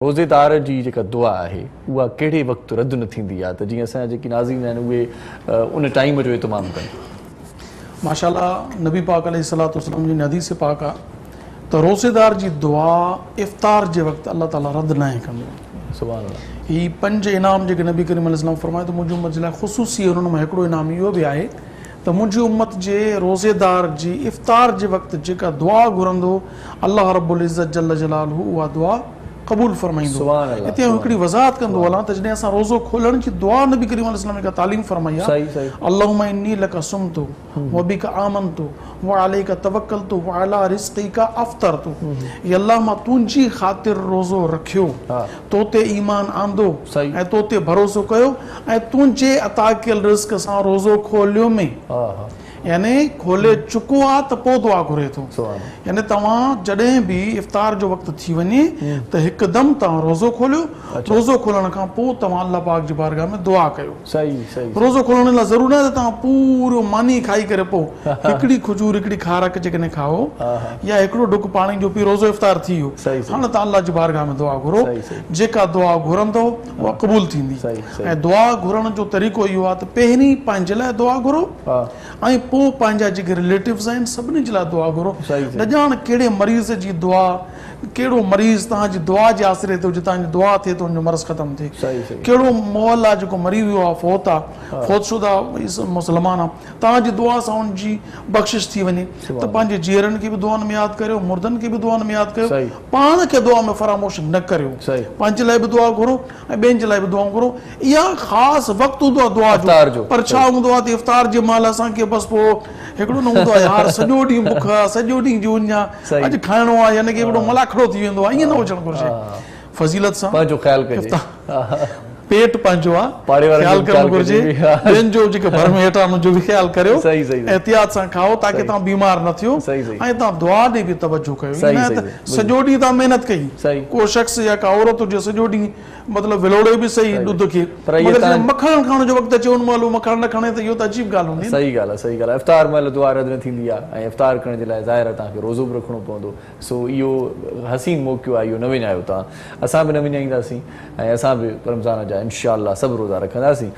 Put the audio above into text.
روزيدار جي جيڪا دعا آهي اها ڪهڙي وقت رد نه ٿيندي آهي ته جيئن اسان جا جيڪي ناظرين آهن اهي ان ٽائيم جو اهتمام ڪن. ماشاء الله نبي پاڪ عليه الصلوة والسلام جي حديث پاڪ آ ته روزيدار جي دعا افطار جي وقت الله تعالي رد ناهي ڪندو. سبحان الله. هي پنج انعام جيڪي نبي ڪريم عليه السلام فرمايو ته منهنجي امت جي لاء خصوصي انهن مان هڪڙو انعام اهو به آهي ته منهنجي امت جي روزيدار جي افطار جي وقت جيڪا دعا گهرندو الله رب العزت جل جلاله اها دعا قبول فرمائيندو. هتي آئون هڪڙي وضاحت ڪندو هلان ته جڏهن اسان روزو کولڻ جي دعا نبي ڪريم عليه السلام جيڪا تعليم فرمائي آهي اللهم اني لڪ صمت وبڪ آمنت وعليڪ توڪلت وعلي رزقڪ افطرت اي الله مان تنهنجي خاطر روزو رکيو تو تي ايمان آندو ۽ تو تي ڀروسو ڪيو ۽ تنهنجي عطا ڪيل رزق سان روزو کوليم. يعني کولي چڪو آ ته پوء دعا گهري ٿو. يعني توهان جڏهن به افطار جو وقت ٿي وڃي ته هڪدم توهان روزو کوليو، روزو کولڻ کان پوء توهان الله پاڪ جي بارگاهه ۾ دعا ڪيو. روزو کولڻ لاء ضروري ناهي ته توهان پورو ماني کائي ڪري پوء هڪڙي کجور هڪڙي کارڪ جيڪڏهن کائو يا هڪڙو ڍڪ پاڻي جو پي روزو افطار ٿي ويو. هاڻ توهان الله جي بارگاهه ۾ دعا گهرو، جيڪا دعا گهرندؤ اها قبول ٿيندي. ۽ دعا گهرڻ جو طريقو اهو آهي ته پهرين پنهنجي لاء دعا گهرو ۽ پوء پنهنجا جيڪي رليٽوز آهن سڀني جي لاء دعا گهرو. نه ڄاڻ ڪهڙي مريض جي دعا ڪهڙو مريض توهان جي دعا جي آسري تي هجي توهان جي دعا ٿئي ته ان جو مرض ختم ٿئي. ڪهڙو مئل آهي جيڪو مري ويو آهي فوت آهي فوت شده مسلمان آهي توهان جي دعا سان ان جي بخشش ٿي وڃي ته پنهنجي جيئرن کي به دعائن ۾ ياد ڪريو مردن کي به دعائن ۾ ياد ڪريو پاڻ کي دعا ۾ فراموش نه ڪريو پنهنجي لاء به دعا گهرو ۽ ٻين جي لاء به دعائون گهرو. اها خاص وقت هوندو آهي دعا جو پر ڇا هوندو آهي ته افطار جي مهل اسان کي بس پوء هڪڙو نه هوندو آهي يار سڄو ڏينهن بک آهي سڄو ڏينهن جي اڃ آهي اڄ کائڻو آهي يعني ڪي هڪڙو ملاکڙو ٿي ويندو آهي ائين نه هجڻ گهرجي فضيلت سان پنهنجو خيال ڪجي پيٽ پنهنجو آهي خيال ڪرڻ گهرجي ٻين جو جيڪي ڀر ۾ ويٺا آهن ان جو به خيال ڪريو احتياط سان کائو تاڪي توهان بيمار نه ٿيو ۽ توهان دعا ڏي به توجه ڪيو ائين نه آهي ته سڄو ڏينهن توهان محنت ڪئي ڪو شخص يا ڪا عورت هجي سڄو ڏينهن مطلب ولوڙي به سهي ڏڌ کي مگر جڏهن مکڻ کائڻ جو وقت اچي ان مهل هو مکڻ نه کڻي ته اهو ته عجيب ڳالهه هوندي نه. صحيح ڳالهه آهي صحيح ڳالهه آهي افطار مهل دعا رد نه ٿيندي آهي ۽ افطار ڪرڻ جي لاء ظاهر آهي توهان کي روزو به رکڻو پوندو سو اهو حسين موقعو آهي اهو نه وڃايو توهان اسان به نه وڃائينداسين ۽ اسان به رمضان جا انشاء الله سڀ روزا رکنداسين.